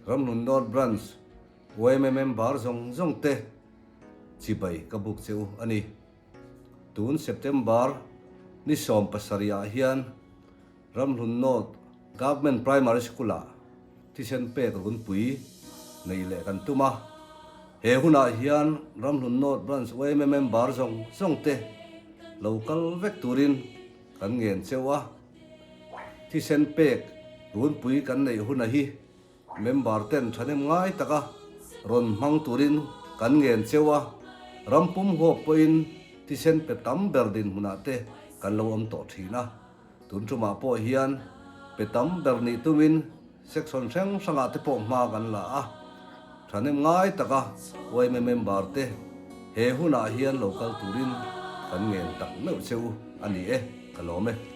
Ramhlun North Branch yma member zawng zawng te chibai ka buk che u a ni. Tun September ni 17 ah hian Ramhlun North Government Primary School ah thisen pek runpui nei leh kan tum a. He hunah hian Ramhlun North Branch yma member zawng zawng te lo kal vek turin kan ngen cheu a. Thisen pek runpui kan neih hunah hi Member ten thahnem ngai taka rawn hmang turin kan ngen cheu a, ram pum huap pawhin thisen pe tam ber dinhmunah te kan lo awm tawh thin a. Tun tumah pawh hian pe tam ber nih tumin section hrang hrangah te pawh hma kan la a, thahnem ngai taka yma member te he hunah hian lo kal turin kan ngen tak meuh cheu a ni e, ka lawm e.